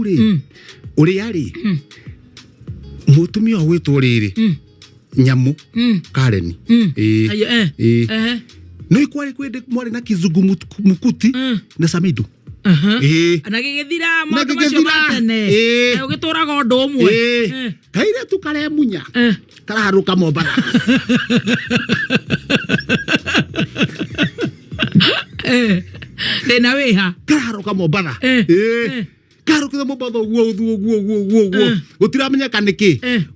Rĩ ũrĩa rĩ mũtumia ũgwĩtwo rĩrĩ Nyamũ Kareni. Ĩĩ. Ayo, eh. Ĩĩ. Ehe. Nĩ kwarĩ kwĩndĩ mwarĩ na kizungu mukuti na Samido. Ĩĩ. Na gĩgĩthira Na maũndũ macio ma gĩgĩthira. tene. Ĩĩ. Ũgĩtũraga ũndũ ũmwe. Ĩĩ. Kairĩtu karemunya karaharũka Mombatha. Thĩna wĩha? Karaharũka Mombatha. Ĩĩ. Kaharũkĩte Mombatha ũguo ũthu ũguo ũguo ũguo ũguo gũtiramenyeka nĩkĩ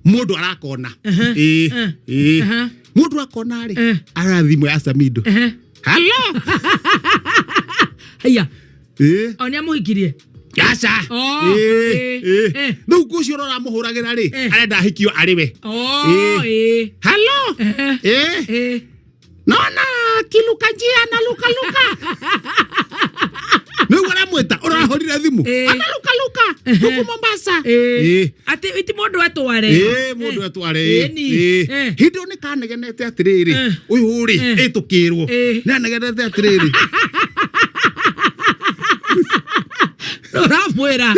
mũndũ arakona. Ĩĩ. Ĩĩ. Mũndũ akona rĩ ara thimũ ya Samido. Halo. Haiya. Ĩĩ. O nĩ amũhikirie? Aca. Oh, Ĩĩ, ĩĩ, ĩĩ. Rĩu ngũcio ũrĩa ũramũhũragĩra rĩ arenda ahikio arĩ we. Oh, Ĩĩ. ĩĩ. Halo. Ĩĩ. Naona kiluka njia na luka luka. Nĩguo aramwĩta ũrahũrire thimũ. Analuka luka huku Mombasa. Ĩĩ. Ĩĩ. Atĩ ti mũndũ etware. Ĩĩ, mũndũ etware. Ĩni. Ĩĩ. Hĩndĩ ĩyo nĩ kanegenete atĩrĩrĩ ũyũ rĩ ĩtũkĩrwo nĩ anegenete atĩrĩrĩ. Ũramwĩra.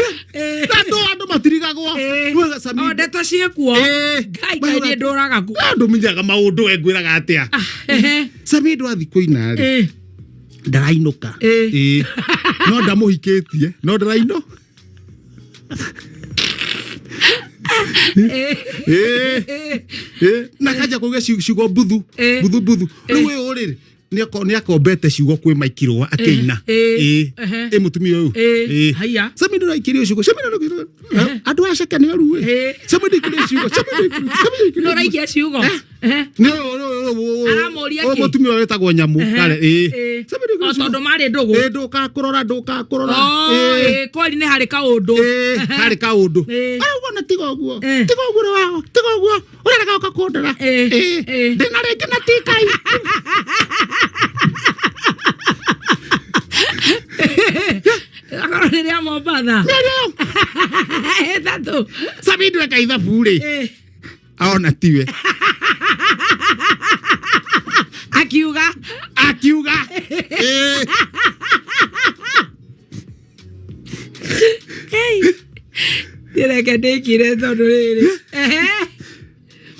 Andũ matirigagwo. Rĩu Samido- O ndeto ciĩkuo. Ĩĩ. Ngai Ngai niĩ ndũraga kuo. Andũ menyaga maũndũ we ngwĩraga atĩa. Samido athiĩ kũina rĩ ndarainũka. Ĩĩ. No ndamũhikĩtie no ndaraino. Ĩĩ. Ĩĩ. Na kanja kuga ciugo mbuthu mbuthu mbuthu. Rĩu ũyũ rĩ nĩ akombete ciugo kwĩ maikirwo akĩina. Ĩĩ. Ĩĩ. Ĩ mũtumia ũyũ. Ĩĩ. Ĩĩ. Haiya. Samido ndaikirio ciugo. Samido ndaikirio. Andũ a ceke nĩ oru ĩ. Samido ndaikirio ciugo. Samido ndaikirio. Samido ndaikirio. Nĩ ũraikia ciugo. Nĩ ũyũ Aramũria ũyũ kĩ? mũtumia ũyũ wĩtagwo Nyamũ kare. Ĩĩ. Samido O ndaikirio ciugo. tondũ marĩ ndũgũ. Ĩĩ ndũkakũrora ndũkakũrora. Oh, Ĩĩ. ĩĩ, kweri nĩ harĩ kaũndũ. Ĩĩ, harĩ kaũndũ. Ĩĩ. Arauga na tiga ũguo. Tiga ũguo wao. Tiga ũguo. Ũrarega ũka kũndora. Ĩĩ. Ĩĩ. Ndĩna rĩngĩ na tikai. Akorwo nĩ rĩa Mombatha. Ĩtatũ. Samido eka ithabu rĩ. Aona tiwe. Akiuga. Akiuga. Ĩĩ. Reke ndĩkire tondũ rĩrĩ.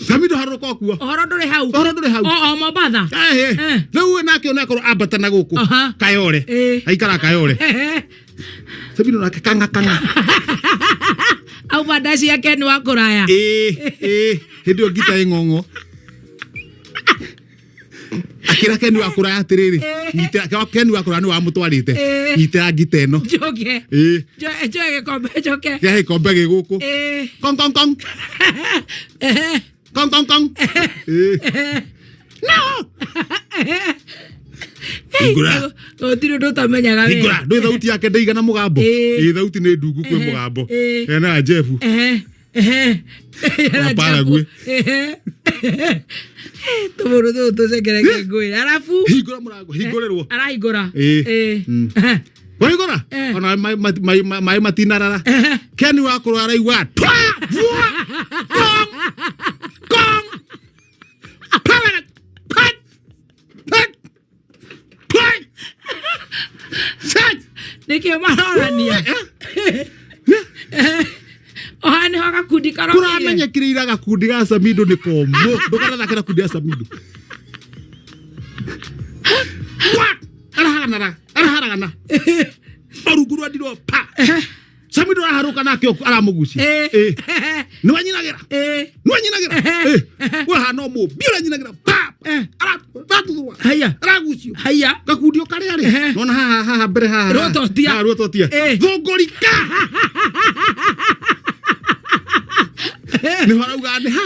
Samido harũka ũkuo. Ũhoro ndũrĩ hau. Ũhoro ndũrĩ hau. O Mombatha. Ehe. Rĩu we nake ona akorwo ambata na gũkũ. Kayore. Aikara Kayore. Samido nake kanga kanga. Auma nda ciake nĩ wa kũraya. Ĩĩ, ĩĩ. Hĩndĩ ĩyo ngita ĩ ng'ong'o. Akĩra Ken wa kũraya atĩrĩrĩ, nyitĩra Ken wa kũraya nĩ wamũtwarĩte. Nyitĩra ngita ĩno. Njoke. Ĩĩ. Njoe gĩkombe njoke. Kĩa gĩkombe gĩ gũkũ. Kong kong kong. Kong kong kong. Ĩĩ. No. Hingũra. Gũtirĩ ũndũ ũtamenyaga we. Hingũra. Ndũĩ thauti yake ndĩigana mũgambo. Ĩĩ. Ĩĩ thauti nĩ ndungu kwĩ mũgambo. Ĩĩ. Ena Jeff. Wa Paraguay. Tũmũndũ tũtũ tũcekereke ngwĩre arabu Hingũra mũrango, hingũrĩrwo. Arahingũra. Ĩĩ. Ĩĩ. Wahingũra? Ona maĩ matinarara. Ken wa kũrũa araigua twa vua kong kong Power pat pat pat Set. Nĩkĩo marorania oha nĩho gakundi karokire. Kũramenyekire ira gakundi ga Samido nĩ komũ. Ndũkanathake na kundi ya Samido. Kwa! Araharagana, araharagana. Orungu rwa ndirwo pa. Samido araharũka nake aramũgucia. Ĩĩ. Nĩ wanyinagĩra. Nĩ wanyinagĩra. Ĩĩ. We hana ũmũmbi ũranyinagĩra pa. Aratuthũa. Haya. Aragucio. Haya. Gakundi o karĩa rĩ. Nona haha haha mbere haha. Ruototia. Haha ruototia. Thũngũri ka. Nĩho arauga nĩ ha.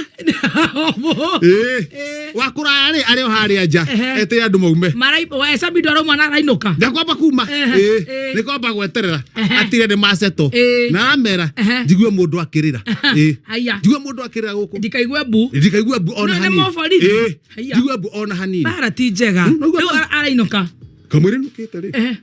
Ĩĩ. Wa kũraya rĩ arĩ o harĩa nja. Eteire andũ maume. Samido arauma na arainũka. Ndakwamba kuma. Ĩĩ. Nĩ kwamba gweterera. Atire nĩ maceto. Na amera njigue mũndũ akĩrĩra. Ĩĩ. Haya. Njigue mũndũ akĩrĩra gũkũ. Ndikaigue mbu. Ndikaigue mbu ona Nĩ hanini. mũborithi. Ĩĩ. Haya. Njigue mbu ona hanini. Mbara ti njega. Rĩu arainũka. Kamwĩrĩ nũkĩte rĩ.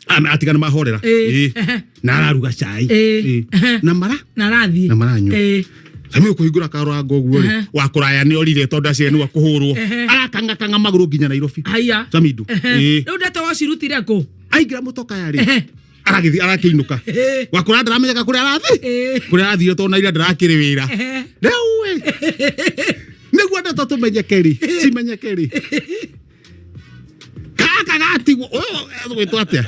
Atigana mahorera. Ĩĩ. Ĩĩ. Na araruga cai. Ĩĩ. Ĩĩ. Na mara. Na arathiĩ. Na maranyua. Ĩĩ. Sami ũkũhingũra karango ũguo rĩ wa kũraya nĩ orire tondũ acio nĩ kũhũrwo arakangakanga magũrũ nginya Nairobi. Haya. Samido. Ĩĩ. Rĩu ndeto wacirutire kũ? Aingĩra mũtokaya rĩ. Aragĩthiĩ arakĩinũka. Wakũra ndaramenyeka kũrĩa arathiĩ. Kũrĩa arathire tondũ na ira ndarakĩrĩ wĩra. Rĩu ĩ nĩguo ndeto tũmenyeke rĩ cimenyeke rĩ gaka gatigwo ũyũ egwĩtwo atĩa?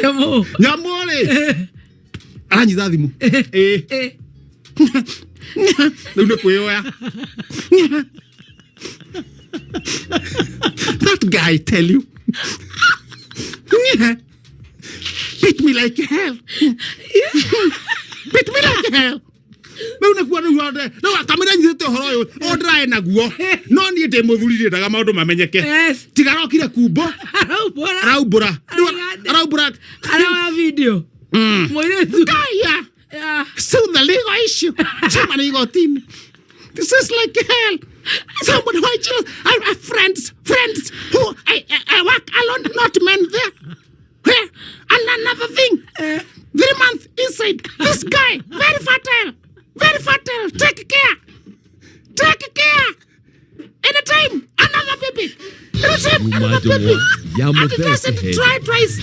Nyamũ. Nyamũ rĩ aranyita thimũ ĩ rĩu nĩ kwĩyoya. That guy tell you beat me like hell, beat me like hell. Rĩu nĩkuo rĩu othe rĩu akamĩra nyitĩte ũhoro ũyũ o ndĩraĩ naguo no niĩ ndĩ mũthuri ndĩendaga maũndũ mamenyeke. Tigarokire kumbo. Araumbũra. Araumbũra. Rĩu Arauga- araumbũra. Aroya video. Mũirĩtu. Kaya. So the legal issue. Somebody got in. This is like hell. Somebody who I just, I have friends who I work alone, not men there. Here. And another thing, 3 months inside, this guy, very fertile, very fertile. Take care. Take care. Anytime, another baby. Anytime, another baby. Kuma And it doesn't ya try twice.